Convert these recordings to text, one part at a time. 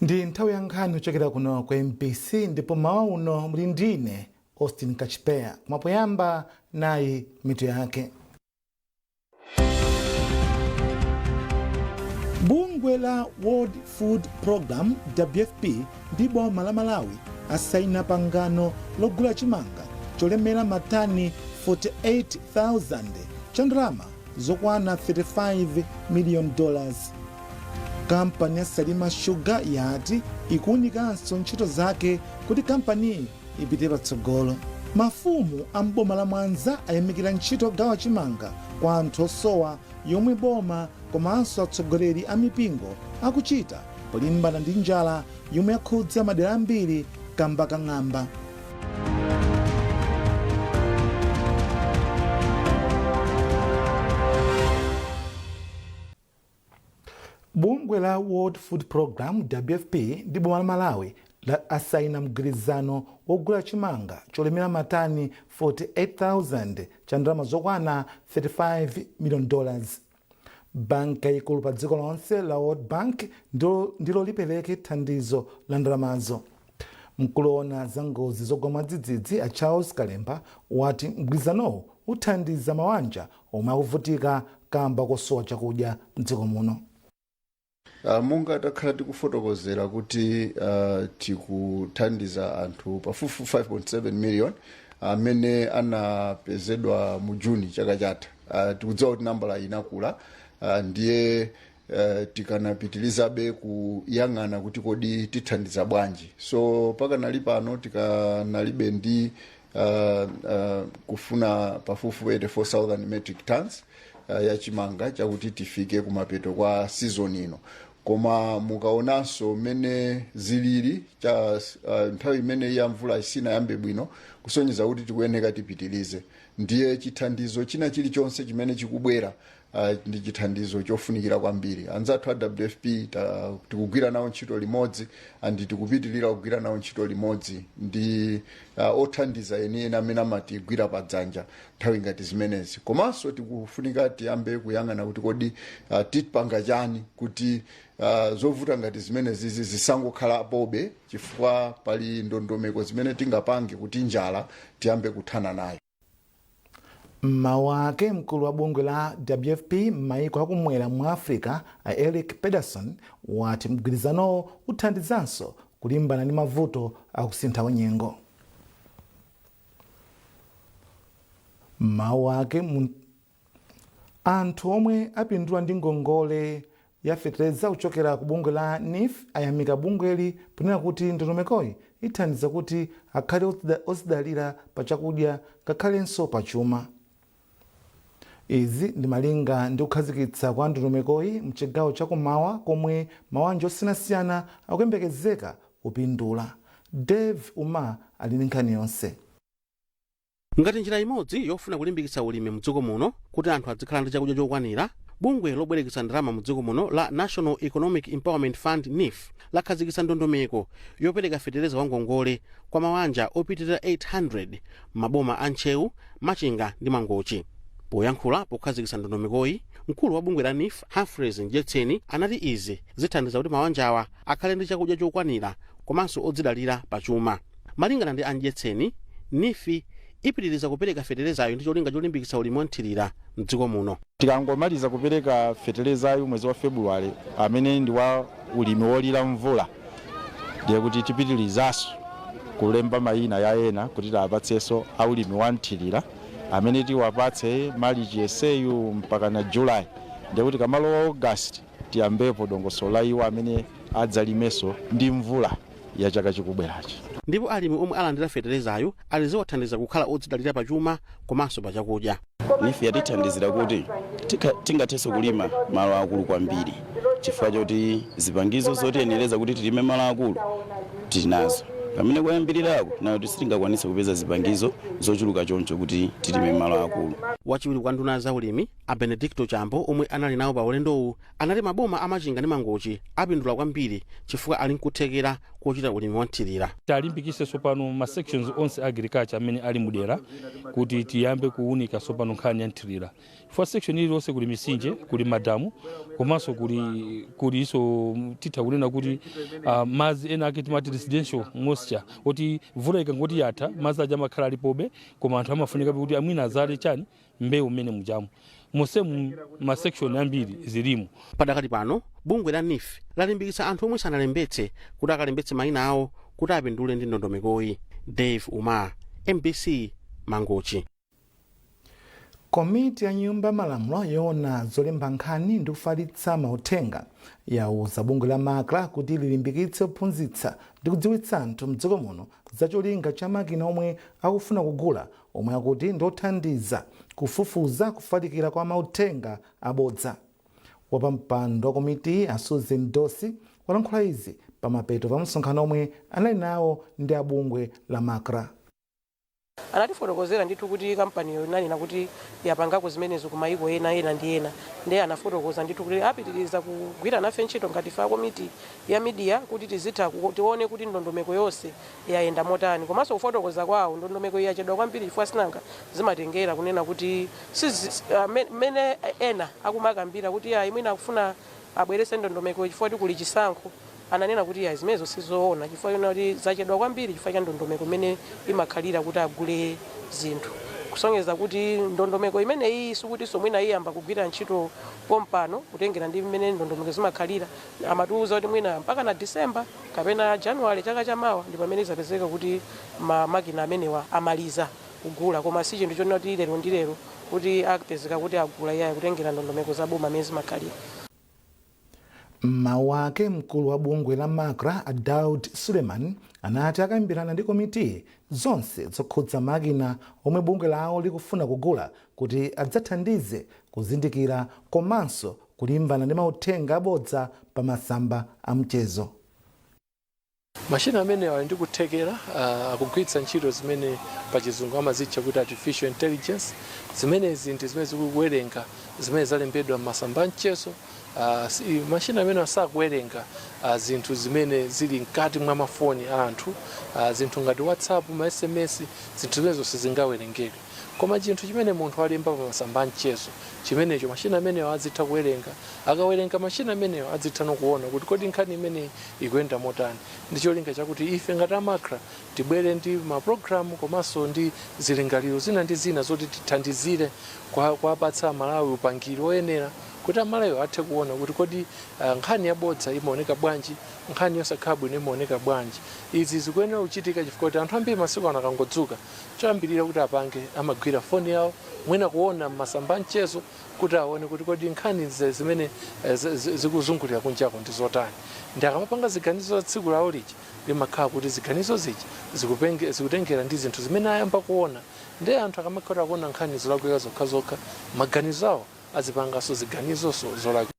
Ndi nthawi ya nkhani kuchokera kuno ku MBC, ndipo mawa uno muli ndine Austin Kachipeya. Koma poyamba, nayi mitu yake. Bungwe la World Food Program, WFP, ndi boma la Malawi asaina pangano logula chimanga cholemera matani 48,000 cha ndalama zokwana $35 million. Kampani ya Salima Sugar yati ikuwunikanso ntchito zake kuti kampaniyi ipite patsogolo. Mafumu a mboma la Mwanza ayamikira ntchito yogawa chimanga kwa anthu osowa yomwe boma komanso atsogoleri a mipingo akuchita polimbana ndi njala yomwe yakhudza madera ambiri kamba ka ng'amba. Bungwe la World Food Program, WFP, ndi boma la Malawi asaina mgwirizano wogula chimanga cholemera matani 48,000 cha ndalama zokwana $35 million. Banki yayikulu pa dziko lonse la World Bank ndilo lipereke thandizo la ndalamazo. Mkulu woona za ngozi zogwa mwadzidzidzi a Charles Kalemba wati mgwirizanowu uthandiza mawanja omwe akuvutika kamba kosowa chakudya mdziko muno. Monga takhala tikufotokozera kuti tikuthandiza anthu pafupifupi 5.7 million amene anapezedwa mu Juni chaka chatha. Tikudziwa kuti nambala inakula, ndiye tikanapitilizabe kuyang'ana kuti kodi tithandiza bwanji. So pakanali pano tikanalibe ndi kufuna pafupifupi 84,000 metric tons ya chimanga chakuti tifike kumapeto kwa season ino. Koma mukaonanso mmene zilili cha nthawi imene ya mvula isinayambe bwino, kusonyeza kuti tikuyeneka tipitilize. Ndiye chithandizo china chilichonse chimene chikubwera ndi chithandizo chofunikira kwambiri. Anzathu a WFP tikugwira nawo ntchito limodzi and tikupitilira kugwira nawo ntchito limodzi ndi othandiza enieni amene amatigwira padzanja nthawi ngati zimenezi. Komanso tikufunika tiyambe kuyang'ana kuti kodi tipanga chani kuti zovuta ngati zimenezi zisangokhalapobe, chifukwa pali ndondomeko zimene tingapange kuti njala tiyambe kuthana nayo. Mmawu ake, mkulu wa bungwe la WFP m'mayiko akumwera mu Africa a Erik Pedersen wati mgwirizanowo uthandizanso kulimbana ndi mavuto akusintha kwa nyengo. Mmawu ake, anthu omwe apindula ndi ngongole ya fetereza kuchokera ku bungwe la NEEF ayamika bungweli ponena kuti ndondomekoyi ithandiza kuti akhale ozidalira pa chakudya ngakhalenso pa chuma. Izi ndi malinga ndi kukhazikitsa kwa ndondomekoyi mchigawo chakumawa komwe mawanja osiyanasiyana akuyembekezeka kupindula. Dave Uma ali ndi nkhani yonse. Ngati njira imodzi yofuna kulimbikitsa ulimi mdziko muno kuti anthu adzikhala ndi chakudya chokwanira, bungwe lobwereketsa ndalama mdziko muno la National Economic Empowerment Fund, NEEF, lakhazikitsa ndondomeko yopereka fetereza wa ngongole kwa mawanja opitirira 800 m'maboma a Ntcheu, Machinga ndi Mangochi. Poyankhula pokhazikitsa ndondomekoyi, mkulu wa bungwe la NEEF Humphreys Mdyetseni anati izi zithandiza kuti mawanjawa akhale ndi chakudya chokwanira komanso odzidalira pachuma. Malingana ndi a Mdyetseni, NEEF ipitiriza kupereka feterezayo ndi cholinga cholimbikitsa ulimi wanthirira mdziko muno. Tikangomaliza kupereka feterezayo mwezi wa Februwale amene ndi wa ulimi wolira mvula, ndiye kuti tipitirizanso kulemba mayina ya ena kuti tiwapatsenso aulimi wa mthirira amene tiwapatse Marichi yeseyu mpaka na Julayi. Ndiye kuti kamalowa August tiyambepo dongosolo la iwo amene adzalimenso ndi mvula ya chaka chikubwerachi. Ndipo alimi omwe alandira feterezayo ati ziwathandiza kukhala odzidalira pachuma komanso pa chakudya. NEEF yatithandizira kuti tingathenso kulima malo akulu kwambiri chifukwa choti zipangizo zotiyenereza kuti tilime malo akulu tili nazo, pamene koyambirirako nayo sitingakwanitse kupeza zipangizo zochuluka choncho kuti tilime malo akulu. Wachiwiri kwa nduna za ulimi a Benedicto Chambo, omwe anali nawo pa ulendowu, anati maboma amachinga ndi Mangochi apindula kwambiri chifukwa ali nkuthekera kochita ulimi wanthirira. Talimbikise sopano ma sections onse agriculture amene ali mudera kuti tiyambe kuwunika sopano nkhani ya nthirira, chifukwa section iliyonse kuli misinje, kuli madamu, komanso kuli kuliso titha kunena kuti madzi ena ake timati residential moisture, kuti mvula ikangoti yatha madzi aja amakhala alipobe, koma anthu amafunika kuti amwina azale chani, mbewu mmene mujamu monsemu ma section ambiri zilimo. Padakali pano bungwe la NEEF lalimbikitsa anthu omwe sanalembetse kuti akalembetse mayina awo kuti apindule ndi ndondomekoyi. Dave Umar, MBC, Mangochi. Komiti ya Nyumba Malamulo yoona zolemba nkhani ndi kufalitsa mauthenga yauza bungwe la MACRA kuti lilimbikitse kuphunzitsa ndi kudziwitsa anthu mdziko muno za cholinga cha makina omwe akufuna kugula, omwe akuti ndi othandiza kufufuza kufalikira kwa mauthenga abodza. Wapampando wa komiti a Susan Dosi walankhula izi pamapeto pa msonkhano omwe anali nawo ndi abungwe la MACRA. Anatifotokozera ndithu kuti kampaniyo inanena kuti yapangako zimenezo ku mayiko ena ena ndi ena. Ndiye anafotokoza ndithu kuti apitiriza kugwira nafe ntchito ngati fa komiti ya media kuti tizitha tione kuti ndondomeko yonse yayenda motani. Komanso kufotokoza kwawo, ndondomeko yachedwa kwambiri chifukwa sinanga zimatengera kunena kuti mmene ena akumakambira kuti ayi, mwina akufuna abwerese ndondomeko chifukwa kuti kuli chisankho, ananena kuti ya, zimenezo sizoona, chifukwa chona kuti zachedwa kwambiri chifukwa cha ndondomeko imene imakhalira kuti agule zinthu, kusonyeza kuti ndondomeko imeneyi sikutinso mwina iyamba kugwira ntchito pompano. Kutengera ndi mmene ndondomeko zimakhalira, amatiuza kuti mwina mpaka na Disemba kapena Januwale chaka chamawa ndi pamene izapezeka kuti makina amenewa amaliza kugula, koma si chinthu chonena kuti lero ndi lero kuti apezeka kuti agula, iyayi, kutengera ndondomeko za boma amene zimakhalira. Mmawu ake, mkulu wa bungwe la MACRA a Daud Suleiman anati akambirana ndi komiti zonse zokhudza makina omwe bungwe lawo likufuna kugula kuti adzathandize kuzindikira komanso kulimbana ndi mauthenga abodza pa masamba a mchezo. Mashina amene ali ndi kuthekera akugwiritsa ntchito zimene pachizungu amazitcha kuti artificial intelligence. Zimenezi ndi zimene zikuwerenga zimene zalembedwa m'masamba amchezo. Mashina amene sakuwerenga zinthu zimene zili mkati mwa mafoni a anthu, zinthu ngati WhatsApp, ma SMS, zinthu zimenezo sizingawerengedwe, koma chinthu chimene munthu alemba pa masamba amchezo, chimenecho mashina amenewo azitha kuwerenga. Akawerenga, mashina amenewo azitha nokuona kuti kodi nkhani imeneyi ikuyenda motani, ndi cholinga chakuti ife ngati a MACRA tibwere ndi mapulogalamu komanso ndi zilingaliro zina ndi zina zoti tithandizire kuwapatsa Amalawi upangiri oyenera kuti Amalawi athe kuona kuti kodi nkhani yabodza imaoneka bwanji, nkhani yosakhala bwino imaoneka bwanji. Izi zikuyenera kuchitika chifukwa kuti anthu ambiri masiku ano akangodzuka, choyambirira kuti apange amagwira foni yawo, mwina kuona masamba amchezo kuti aone kuti kodi nkhani zimene zikuzungulira kunjako ndi zotani. Ndi akamapanga ziganizo za tsiku lawo lija, limakhala kuti ziganizo zija zikutengera ndi zinthu zimene ayamba kuona. Ndi anthu akamakhala kuona nkhani zolakwika zokhazokha, maganizo awo azipanganso ziganizonso zolakwika.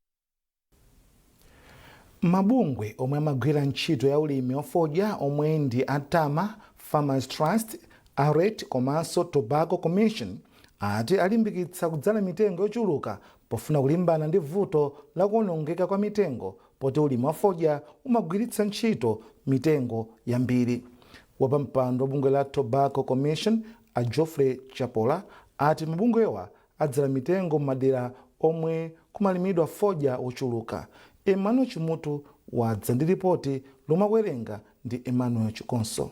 Mabungwe omwe amagwira ntchito ya ulimi wa fodya, omwe ndi atama Farmers Trust, ARET komanso Tobacco Commission, ati alimbikitsa kudzala mitengo yochuluka pofuna kulimbana ndi vuto la kuwonongeka kwa mitengo, poti ulimi wa fodya umagwiritsa ntchito mitengo yambiri. Wapampando wa bungwe la Tobacco Commission a Geoffrey Chapola ati mabungwewa adzala mitengo m'madera omwe kumalimidwa fodya wochuluka. Emmanuel Chimutu wadza ndi ripoti lomwe akuwerenga ndi Emmanuel Chikonso.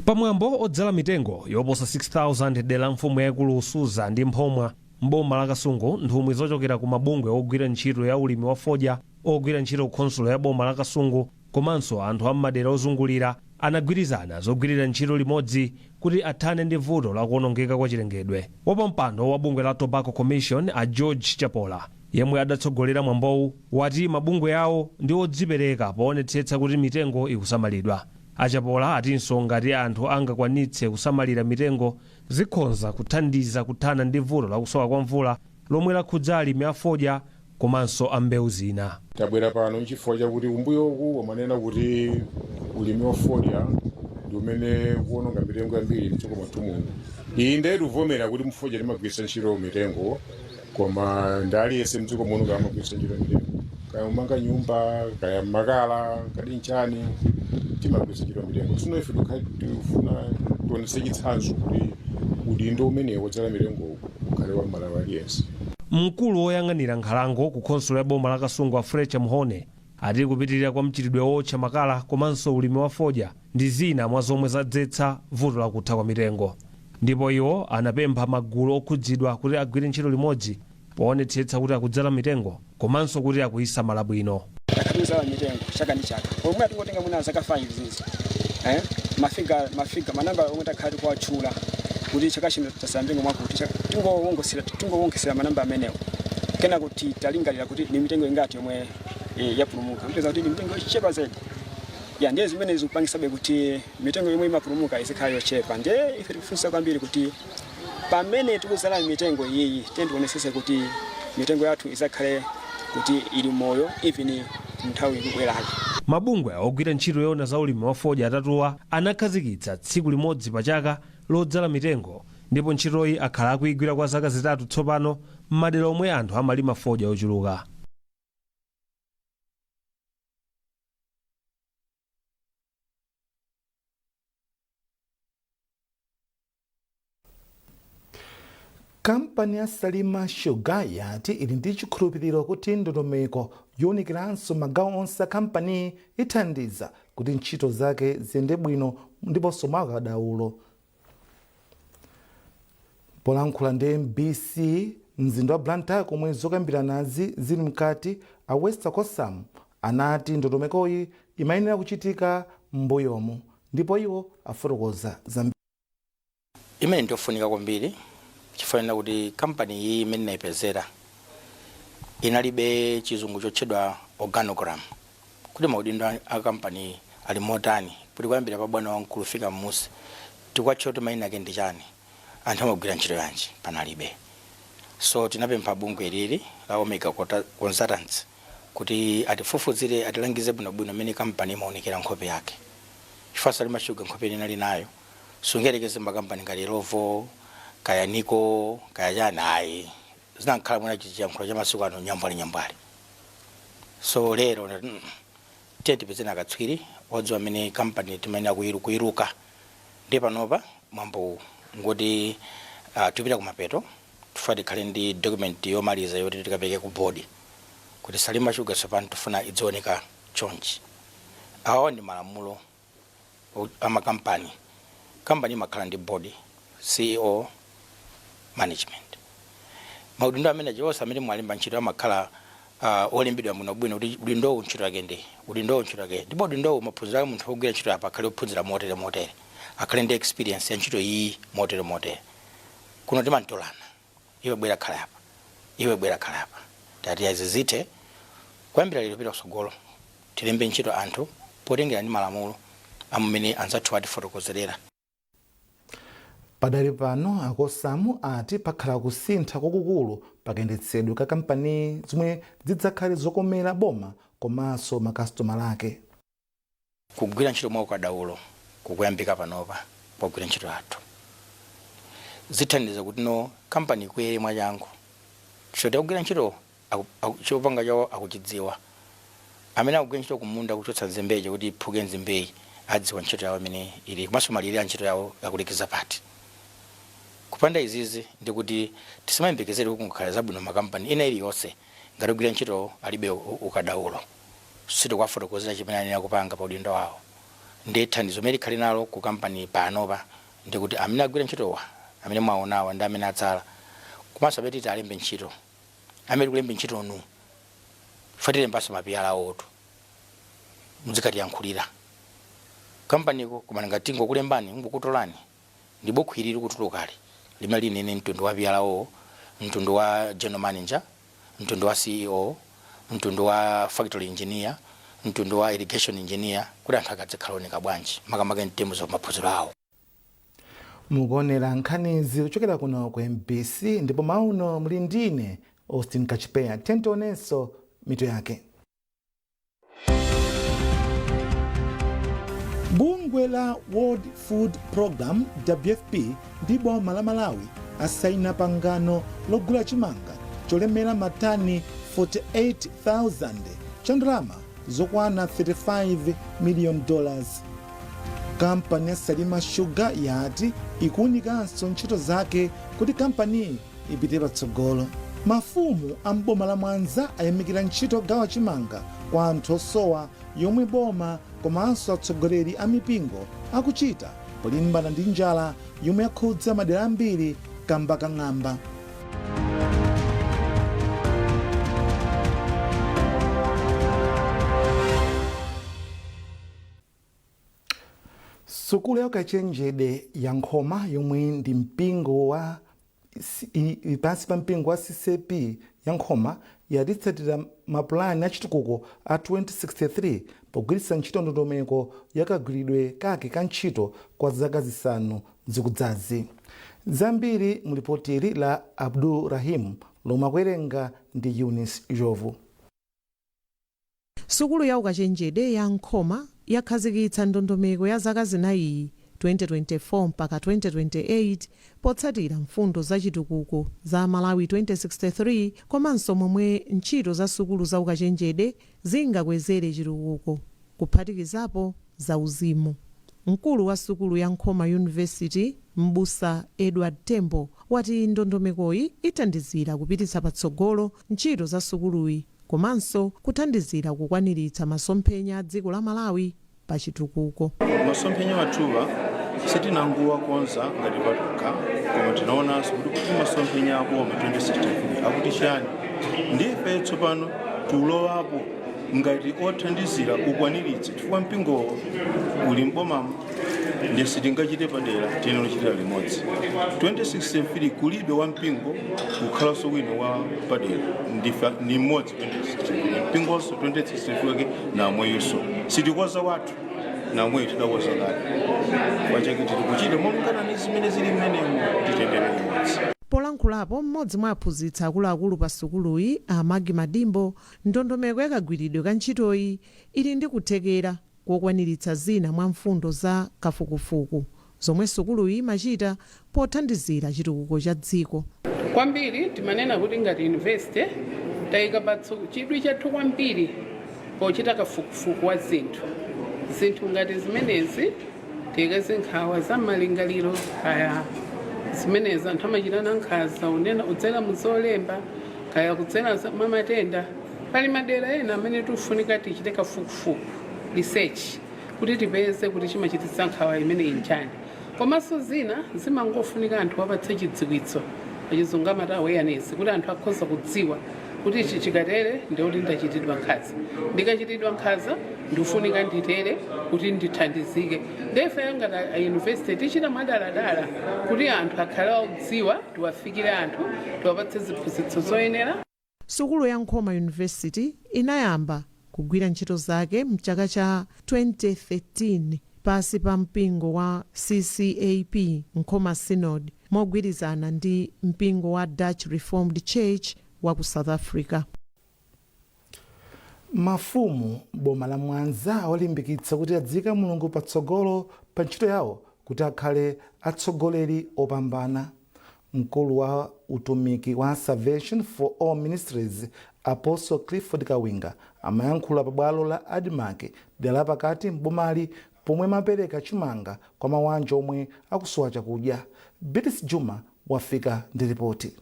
Pamwambo odzala mitengo yoposa 6000 dera mfumu yaikulu Suza ndi Mphomwa mboma la Kasungu, nthumwi zochokera ku mabungwe ogwira ntchito ya ulimi wa fodya, ogwira ntchito ku khonsolo ya boma la Kasungu komanso anthu am'madera ozungulira anagwirizana zogwirira ntchito limodzi kuti athane ndi vuto la kuwonongeka kwa chilengedwe. Wapampando wa bungwe la Tobacco Commission a George Chapola, yemwe adatsogolera mwambowu, wati mabungwe awo ndi odzipereka poonetsetsa kuti mitengo ikusamalidwa. Achapola atinso ngati anthu angakwanitse kusamalira mitengo, zikhonza kuthandiza kuthana ndi vuto lakusowa kwa mvula lomwe lakhudza alimi afodya komanso a mbewu zina. Tabwera pano nchifukwa chakuti kumbuyoku amanena kuti ulimi wa fodya ndi ndi umene ukuononga mitengo yambiri mdziko mwathu muno. Iyi ndiye tikuvomera kuti mfodya timagwiritsa ntchito mitengo, koma ndi aliyense mdziko muno kaya amagwiritsa ntchito mitengo, kaya umanga nyumba, kaya makala, kadi nchani, timagwiritsa ntchito mitengo. Tsono ife tikufuna tionetse chitsanzo kuti udindo umenewo wodzala mitengo ukhale wa Malawi aliyense. Mkulu woyang'anira nkhalango ku khonsolo ya boma la Kasungu, a Fletcher Mhone, ati kupitirira kwa mchitidwe wotcha makala komanso ulimi wa fodya ndi zina mwa zomwe zadzetsa vuto lakutha kwa mitengo, ndipo iwo anapempha magulu okhudzidwa kuti agwire ntchito limodzi poonetsetsa kuti akudzala mitengo komanso kuti akuyisamala bwino. Takatudzala mitengo chaka ndi chaka, pomwe atingotenga mwina zaka 5 zizi, mafiga mafiga manamba omwe takhala tikuwatchula kuti chaka chino tasala mitengo mwakuti, tingowonkhesera manamba amenewo, kena kuti talingalira kuti ni mitengo ingati yomwe yapulumuka, mpeza kuti ni mitengo yochepa zedi. Ya, ndiye zimene zikupangisabe kuti mitengo yomwe imapulumuka izikhala yochepa. Ndiye ife tikufunsa kwambiri kuti pamene tikuzala mitengo iyi, tiye tionesese kuti mitengo yathu izakhale kuti ili moyo even nthawi ikubwerayo. Mabungwe ogwira ntchito yoona za ulimi wa fodya atatuwa anakhazikitsa tsiku limodzi pa chaka lodzala mitengo, ndipo ntchitoyi akhala akuyigwira kwa zaka 3 tsopano m'madera omwe anthu amalima fodya ochuluka. Kampani ya Salima Sugar yati ili ndi chikhulupiriro kuti ndondomeko yowunikiranso magawo onse a kampani ithandiza kuti ntchito zake ziyende bwino ndiponso mwaukadaulo. Polankhula ndi MBC mzinda wa Blantyre komwe zokambiranazi zili mkati, a Wester Kosam anati ndondomekoyi imayenera kuchitika m'mbuyomu, ndipo iwo afotokoza zambiri. Imene ndiofunika kwambiri chifukwa kuti kampani iyi imene inayipezera inalibe chizungu chotchedwa organogram, kuti maudindo a kampani ali motani, kuti kuyambira pa bwana wamkulu fika m'musi tikwatchula kuti mayina ake ndi chani, anthu amagwira ntchito yanji, panalibe. So tinapempha bungwe lili la Omega Consultants kuti atifufuzire, atilangize bwinobwino mmene kampani imaonekera, nkhope yake, chifukwa Salima Sugar nkhope inali nayo sungerekeze makampani ngati Illovo, kaya Nico, kaya chani, ayi, zinakhala mwina chiyankhulo cha masiku ano, nyambwali nyambwali. So lero tiye tipezeni akatswiri odziwa amene kampani timayenera kuyiruka. Ndi panopa mwambo ngoti tipita kumapeto, tifuna tikhale ndi document yomaliza yoti tikapeke ku board kuti Salima Sugar tsopano tifuna idzioneka chonchi. Awa ndi malamulo amakampani. Kampani imakhala ndi board, CEO, management. Maudindo amene onse amene mwalemba ntchito amakhala olembedwa bwinobwino kuti udindowu ntchito yake ndi udindowu ntchito yake, ndipo udindowu maphunziro ake, munthu wogwira ntchito apa akhale ophunzira motere motere, akhale ndi experience ya ntchito iyi motere motere. Kuno timantolana, iwe bwera khala apa, iwe bwera khala apa. Tati azizithe kuyambira lero pita kutsogolo, tilembe ntchito anthu potengera ndi malamulo amene anzathu atifotokozerera. Padali pano, akosamu ati pakhala kusintha kwakukulu pakayendetsedwe ka kampani zomwe zidzakhale zokomera boma komanso makasitomala ake. Kugwira ntchito mwa ukadaulo kukuyambika panopa pogwira ntchito athu zithandiza kuti no kampani ikwere mwachangu, choti akugwira ntchito chopanga chawo akuchidziwa. Amene akugwira ntchito kumunda kuchotsa nzimbeyi kuti iphuke nzimbeyi adziwa ntchito yawo imene ili, komanso malire a ntchito yawo akulekeza pati. Kupanda izizi ndikuti tisamayembekezere kuti kungakhala zabwino makampani ina iliyonse ngati kugwira ntchito alibe ukadaulo, sitikuwafotokozera chimene ayenera kupanga pa udindo wawo. Ndi thandizo limene likhale nalo ku kampani panopa ndikuti amene agwira ntchitowa, amene mwaonawa ndi amene atsala, komanso amene titi alembe ntchito, amene tikulembe ntchito nu fatilembanso mapiyala awotu muzikatiyankhulira kampaniko. Koma ngati tingokulembani, ngokutolani ndi bukhu ili likutulukali limene linene mtundu wa PRO, mtundu wa general manager, mtundu wa CEO, mtundu wa factory engineer, mtundu wa irrigation engineer, kuti anthu akadzakhala oneka bwanji makamaka in terms of maphunziro awo. Mukuonera nkhanizi kuchokera kuno ku MBC, ndipo mauno muli ndine Austin Kachipeya. Tionenso mitu yake. Bungwe la World Food Program, WFP, ndi boma la Malawi asaina pangano logula chimanga cholemera matani 48,000 cha ndalama zokwana $35 million. Kampani ya Salima Sugar yati ikuwunikanso ntchito zake kuti kampaniyi ipite patsogolo. Mafumu a mboma la Mwanza ayamikira ntchito yogawa chimanga kwa anthu osowa yomwe boma komanso atsogoleri a mipingo akuchita polimbana ndi njala yomwe yakhudza madera ambiri kamba kang'amba. Sukulu ya ukachenjede ya Nkhoma, yomwe ndi mpingo wa pansi pa mpingo wa CCAP ya Nkhoma, yatitsatira mapulani achitukuko a 2063 pogwiritsa ntchito ndondomeko yakagwiridwe kake ka ntchito kwa zaka 5 zikudzazi. Zambiri mulipotili la Abdul Rahim lomwe akuwerenga ndi Eunice Jovu. Sukulu ya ukachenjede ya Nkhoma yakhazikitsa ndondomeko ya zaka 4, 2024 mpaka 2028, potsatira mfundo za chitukuko za Malawi 2063 komanso momwe ntchito za sukulu za ukachenjede zingakwezere chitukuko, kuphatikizapo za uzimu. Mkulu wa sukulu ya Nkhoma University, Mbusa Edward Tembo, wati ndondomekoyi ithandizira kupititsa patsogolo ntchito za sukuluyi komanso kuthandizira kukwaniritsa masomphenya a dziko la Malawi pa chitukuko. Masomphenya athuwa sitinangowakonza ngati patokha, koma tinaonanso kuti masomphenya aboma 2063 akuti chani. Ndife tsopano tiulowapo ngati othandizira kukwaniritsa, chifukwa mpingowo uli mbomamo, ndiye sitingachite padera, tiyenera kuchitira limodzi. 2063 kulibe wa mpingo kukhalanso wina wa padera, ndife ni mmodzi 2063. Mpingonso 2063 wake namweyinso sitikoza wathu, namweyo tidakoza kale. Pachake tiri kuchita molingana ndi zimene zili mmenemo, titendere limodzi. Polankhulapo mmodzi mwa aphunzitsi akuluakulu pa sukuluyi, a Magi Madimbo, ndondomeko yakagwiridwe ka ntchitoyi ili ndi kuthekera kokwaniritsa zina mwa mfundo za kafukufuku zomwe sukuluyi imachita pothandizira chitukuko cha dziko. Kwambiri timanena kuti ngati university tayika chidwi chathu kwambiri pochita kafukufuku wa zinthu ngati zimenezi, tiyekeze nkhawa za malingaliro, kaya zimenezi anthu amachitana nkhanza unena kudzera muzolemba, kaya kudzera mwa matenda. Pali madera ena amene tikufunika tichite kafukufuku, research, kuti tipeze kuti chimachititsa nkhawa imene inchani. Komanso zina zimangofunika anthu apatse chidziwitso, pachizungu amati awareness, kuti anthu akhoza kudziwa kuti ichi chikatere ndikuti ndachitidwa nkhanza, ndikachitidwa nkhanza ndikufunika nditere kuti ndithandizike. Ndefe ngati a university tichita mwadaladala kuti anthu akhale akudziwa, tiwafikire anthu, tiwapatse ziphunzitso zoyenera. Sukulu ya Nkhoma University inayamba kugwira ntchito zake mchaka cha 2013 pasi pa mpingo wa CCAP Nkhoma Synod, mogwirizana ndi mpingo wa Dutch Reformed Church wa ku South Africa. Mafumu boma la Mwanza awalimbikitsa kuti adziyika Mulungu patsogolo pa ntchito yawo kuti akhale atsogoleri opambana. Mkulu wa utumiki wa Salvation for All Ministries, Apostle Clifford Kawinga, amayankhula pabwalo la ADMARC dera lapakati mbomali pomwe mapereka chimanga kwa mawanja omwe akusowa chakudya. Bitis Juma wafika ndi ripoti.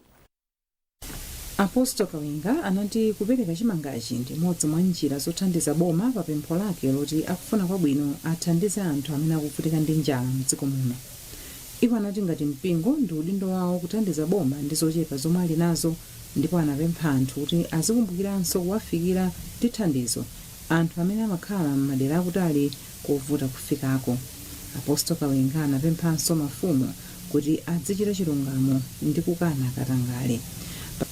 Apostle Kawinga anati kupereka chimangachi ndi imodzi mwa njira zothandiza boma pa pempho lake loti akufuna kwabwino athandize anthu amene akuvutika ndi njala mdziko muno. Iwo anati ngati mpingo ndi udindo wawo kuthandiza boma ndi zochepa zomwe ali nazo, ndipo anapempha anthu kuti azikumbukiranso kuwafikira ndi thandizo anthu amene amakhala m'madera akutali kovuta kufikako. Apostle Kawinga anapemphanso mafumu kuti azichita chilungamo ndi kukana katangale.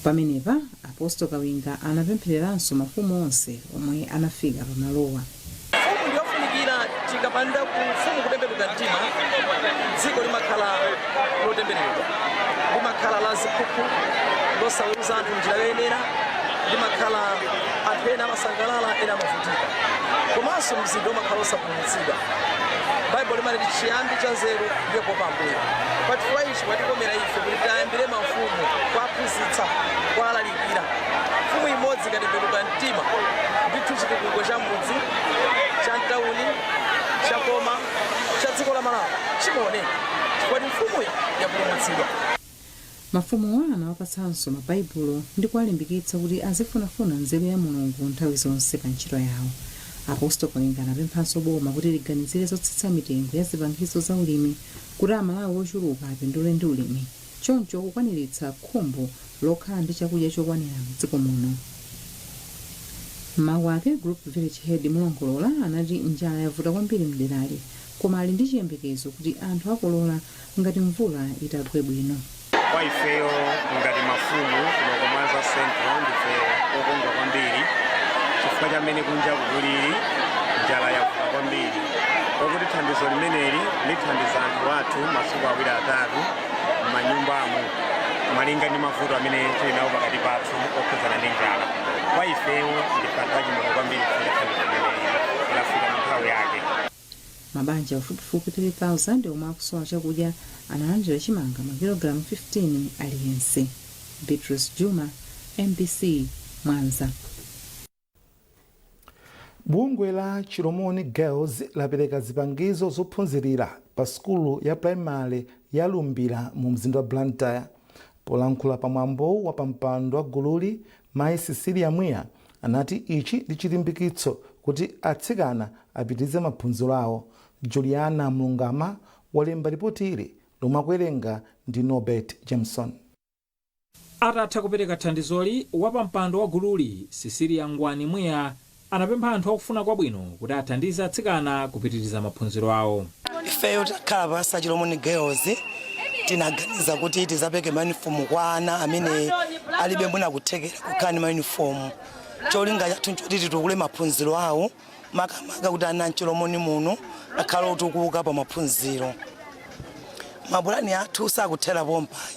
Pamenepa Apostle Kawinga anapemphereranso mafumu onse omwe anafika pamalowa. Mfumu ndiyofunikira. Tikapanda mfumu kutembenuka mtima, dziko limakhala lotembereredwa, limakhala la ziphuphu, losaweruza anthu njira yoyenera, limakhala anthu ena amasangalala, ena amavutika, komanso mzinda umakhala osapulumutsidwa. Baibulo limati chiyambi cha nzeru ndiye kuopa Ambuye. Pachifukwa ichi kwatikomera ife kuti tayambire mafumu kuwaphunzitsa, kuwalalikira. Mfumu imodzi ikatembenuka mtima, ndithu chitukuko cha mudzi, cha mtawuni, cha boma, cha dziko la Malawi chimaoneka chifukwa mfumuyo yapulumutsidwa. Mafumuwa anawapatsanso mabaibulo ndi kuwalimbikitsa kuti azifunafuna nzeru ya Mulungu nthawi zonse pa ntchito yawo. Apostle Kalinga anapemphanso boma kuti liganizire zotsitsa mitengo ya zipangizo za ulimi kuti Amalawi ochuluka apindule ndi ulimi, choncho kukwaniritsa khumbo lokhala ndi chakudya chokwanira mdziko muno. M'mawu ake, Group Village Head Mulongolola anati njala yavuta kwambiri mderali, koma ali ndi chiyembekezo kuti anthu akolola ngati mvula itagwe bwino. Kwa ifeyo ngati mafumu kuno ku Mwanza Central, ndife okondwa kwambiri chifukwa chamene kunja kukulili, njala yavuta kwambiri, okuti thandizo limeneli lithandiza anthu athu masiku awiri atatu m'manyumbamo, malinga ndi mavuto amene tili nawo pakati pathu okhudzana ndi njala. Kwa ifeyo ndife anthu achimwemwe kwambiri chifukwa cha thandizo limeneli lafika mu nthawi yake. Mabanja pafupifupi 3000 omwe akusowa chakudya analandira chimanga makilogalamu 15 aliyense. Beatrice Juma, MBC, Mwanza. Bungwe la Chilomoni Girls lapereka zipangizo zophunzirira pa sukulu ya primary ya Lumbira mu mzinda wa Blantyre. Polankhula pamwambo wa pampando wa gululi, mayi Cecilia Mwiya anati ichi ndi chilimbikitso kuti atsikana apitirize maphunziro awo. Juliana Mlungama walemba ripoti ili lomwe akuwerenga ndi Norbert Jameson. Atatha kupereka thandizoli, wapampando wa gululi Cecilia Ngwani Mwiya anapempha anthu akufuna kwabwino kuti athandize atsikana kupitiriza maphunziro awo. Ifeyo takhala pansi a Chilomoni Girls, tinaganiza kuti tizapereke mayunifomu kwa ana amene alibe mwina kuthekera kukhala ndi mayunifomu. Cholinga chathu nchoti titukule maphunziro awo, makamaka kuti ana mChilomoni muno akhale otukuka pa maphunziro. Mapulani athu sakuthera pompayi,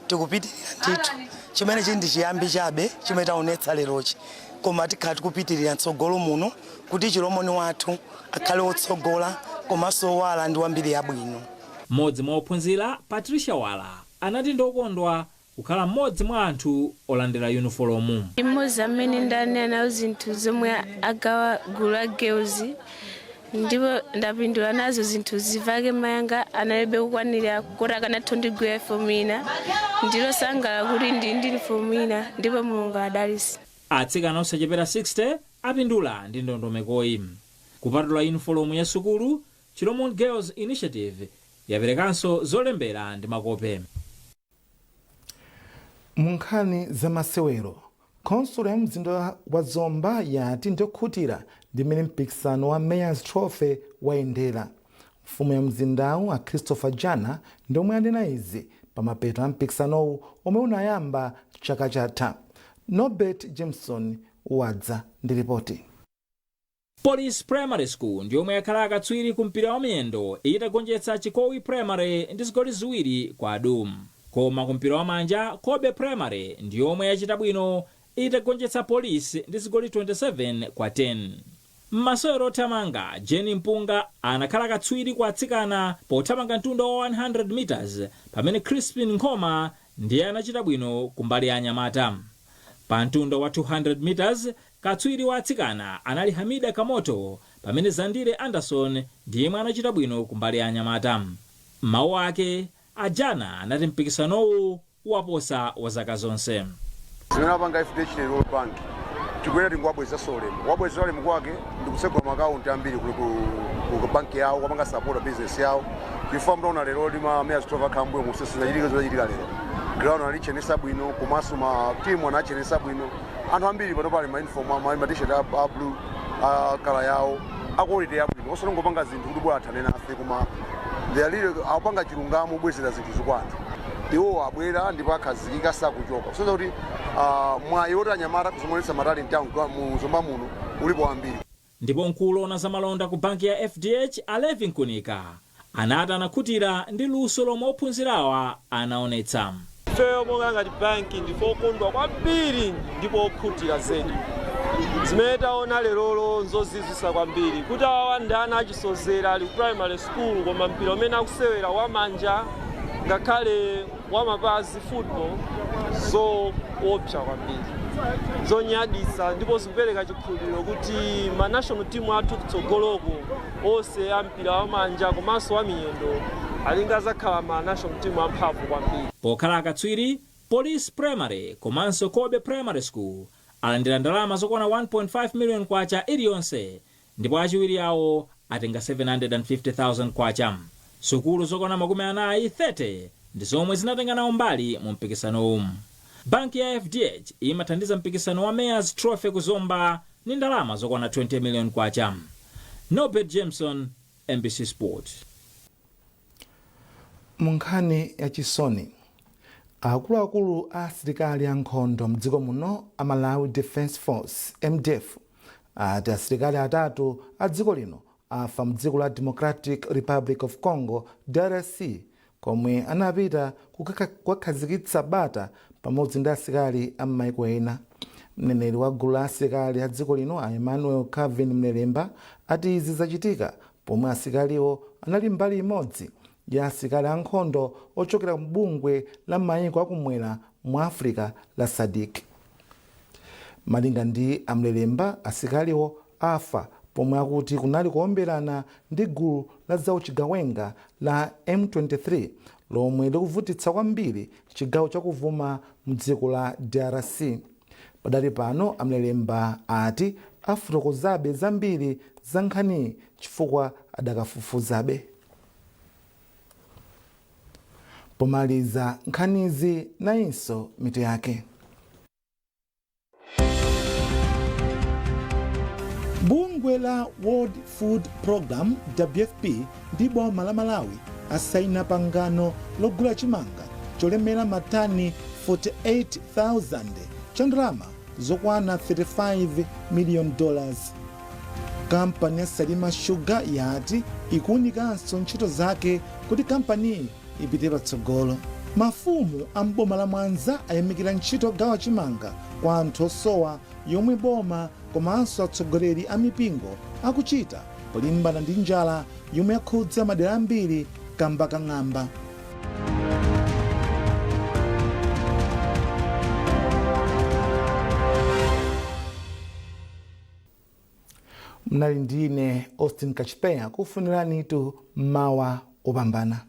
tikupitirira ndithu. Chimene chili ndi chiyambi chabe chimene taonetsa lerochi, koma tikhala tikupitirira mtsogolo muno kuti Chilomoni wathu akhale wotsogola komanso owala ndi wambiri yabwino. Mmodzi mwa ophunzira, Patricia Wala, anati ndokondwa kukhala mmodzi mwa anthu olandira yunifolomu. Mmodzi amene ndanena nawo zinthu zomwe agawa gulu la Girls, ndipo ndapindula nazo zinthu zivake. Mayanga analibe kukwanira kuti akanatha ndigwira uniform ina. Ndilosangalala kuti ndi uniform ina, ndipo Mulungu adalitse. Atsikana osachepera 60 apindula ndi ndondomekoyi. Kupatula yunifolomu ya sukulu, Chilomoni Girls Initiative yaperekanso zolembera ndi makope. Mu nkhani za masewero, khonsolo ya mzinda wa Zomba yati ndiokhutira ndi mmene mpikisano wa Mayor's Trophy wayendera. Mfumu ya mzindawu a Christopher Jana ndi omwe anena izi pamapeto a mpikisanowu omwe unayamba chaka chatha. Norbert Jameson wadza ndi ripoti. Police Primary School ndiyomwe yakhala akatswiri ku mpira wa miyendo, itagonjetsa Chikowi Primary ndi zigoli 2-2. Koma ku mpira wa manja, Kobe Primary ndiyomwe yachita bwino, itagonjetsa Police ndi zigoli 27 kwa 10. M'masewero othamanga, Jenny Mpunga anakhala katswiri kwa atsikana pothamanga mtunda wa 100 meters, pamene Crispin Nkhoma ndiye anachita bwino kumbali ya anyamata. Pa mtunda wa 200 meters, katswiri wa atsikana anali Hamida Kamoto, pamene Zandile Anderson ndiyemwe anachita bwino kumbali ya anyamata. Mawu ake, Ajana anati mpikisanowu waposa wa zaka zonse. Zimene apanga FDH lero, bank tikuyenera tingowabwezeranso ulemu. Kuwabwezera ulemu kwake ndikutsegula maakaunti ambiri ku banki yawo, kupanga support business yawo, chifukwa mtaona lero lima Mayor's Trophy akhala mbuyo musese zinachitika zinachitika lero. Ground analichenesa bwino, komanso ma team anachenesa bwino. Anthu ambiri pano pali ma uniform, ma t-shirt a blue, a colour yawo, a quality yabwino, osati ngopanga zinthu kuti bola athane nafe, koma they are really akupanga chilungamo, kubwezera zinthu zikwanthu. Iwo abwera ndipo akhazikika, sakuchoka, kusonyeza kuti mwayi woti anyamata kuzomonetsa matalenti awo mu Zomba muno ulipo ambiri. Ndipo mkulu ona zamalonda ku banki ya FDH, Alevi Nkunika, anati anakhutira ndi luso lomwe ophunzirawa anaonetsa. Ifeyo monga ngati banki ndife okondwa kwambiri ndipo okhutira zedi. Zimene taona lerolo nzozizwitsa kwambiri, kuti awawa ndi ana achisozera, ali ku primary school, koma mpira umene akusewera wamanja ngakhale wamapazi, football, zoopsa kwambiri, zonyaditsa, ndipo zikupereka chikhulupiriro kuti ma national team athu kutsogoloko onse a mpira wamanja komanso wa miyendo alinga azakhala ma national team amphamvu kwambiri. Pokhala akatswiri, Police Primary komanso Kobe Primary School alandira ndalama zokwana 1.5 million kwacha iliyonse, ndipo achiwiri awo atenga 750,000 kwacha. Sukulu zokwana 40, 30, ndi zomwe zinatenga nawo mbali mu mpikisanowu. Banki ya FDH imathandiza mpikisano wa Mayors Trophy kuzomba ndi ndalama zokwana 20 million kwacha. Norbert Jameson, MBC Sport. Mu nkhani yachisoni, akuluakulu a asilikali ankhondo mdziko muno a Malawi Defence Force, MDF, ati asilikali atatu a dziko lino afa mdziko la Democratic Republic of Congo, DRC, komwe anapita kukakhazikitsa bata pamodzi ndi asilikali a m'maiko ena. Mneneri wa gulu la asilikali a dziko lino, a Emmanuel Calvin Mlelemba, ati izi zachitika pomwe asilikaliwo anali mbali imodzi ya asilikali ankhondo ochokera mbungwe la maiko akumwera mu Africa la SADC. Malinga ndi amlelemba, asilikaliwo afa pomwe akuti kunali kuomberana ndi gulu la zauchigawenga la M23 lomwe likuvutitsa kwambiri chigawo chakuvuma mdziko la DRC. Padali pano, amlelemba ati afotokozabe zambiri za nkhaniyi chifukwa adakafufuzabe. Pomaliza nkhanizi, nayinso mitu yake. Bungwe la World Food Program, WFP, ndi boma la Malawi asaina pangano logula chimanga cholemera matani 48,000 cha ndalama zokwana $35 million. Kampani ya Salima Sugar yati ikuwunikanso ntchito zake kuti kampaniyi ipite patsogolo. Mafumu a mboma la Mwanza ayamikira ntchito yogawa chimanga kwa anthu osowa yomwe boma komanso atsogoleri a mipingo akuchita polimbana ndi njala yomwe yakhudza madera ambiri kamba kang'amba. Mnali ndine Austin Kachipeya, kufuniranitu mawa opambana.